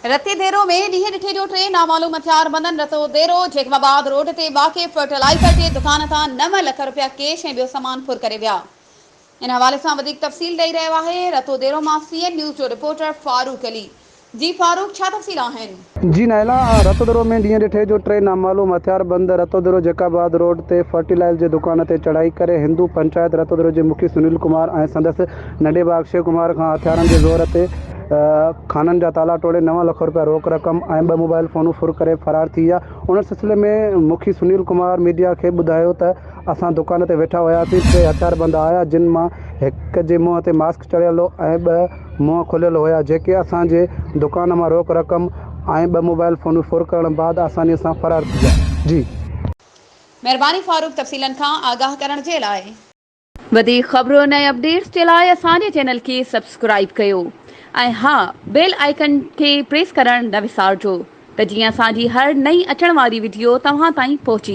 رتيديرو ۾ ڏينهن ڏٺي جو ٽي نامعلوم هٿياربندن رتوديرو جيڪب آباد روڊ تي واقع فرٽيلائيزر جي دڪان تان نو لک رپيا ڪيش ۽ ٻيو سامان ڦر ڪري ويا. ان حوالي سان وڌيڪ تفصيل ڏئي رهيو آهي رتوديرو مان سي اين نيوز جو رپورٽر فاروق علي. جي فاروق ڇا تفصيل آهن؟ جي نائلا، رتوديرو ۾ ڏينهن ڏٺي جو ٽي نامعلوم هٿياربند رتوديرو جيڪب آباد روڊ تي فرٽيلائيز جي دڪان تي چڙهائي ڪري هندو پنچائت رتوديرو جي مکي سنيل ڪمار ۽ سندس ننڍي ڀاء اڪشي ڪمار کان هٿيارن جي زور تي خانن جا تالا ٽوڙي نو لک رپيا روڪ رقم ۽ ٻه موبائل فونون ڦر ڪري فرار ٿي ويا. ان سلسلي ۾ مکي سنيل ڪمار ميڊيا کي ٻڌايو ته اسان دڪان تي ويٺا هياسين، ٽي هٿياربند آيا جن مان هڪ جي منهن تي ماسڪ چڙهيل هو ۽ ٻه منهن کليل هيا جيڪي اسان جي دڪان مان روڪ رقم ۽ ٻه موبائل فونون ڦر ڪرڻ بعد آساني سان فرار ٿي ويا. جي. مهرباني فاروق تفصيلن کان آگاهه ڪرڻ جي لاء. وڌيڪ خبرن ۽ اپڊيٽس جي لاء اسان جي چينل کي سبسڪرائيب ڪيو ۽ ها بيل آئيڪن کي پريس ڪرڻ نه وسارجو ته جيئن اسان جي هر نئين اچڻ واري وڊيو توهان تائين پهچي.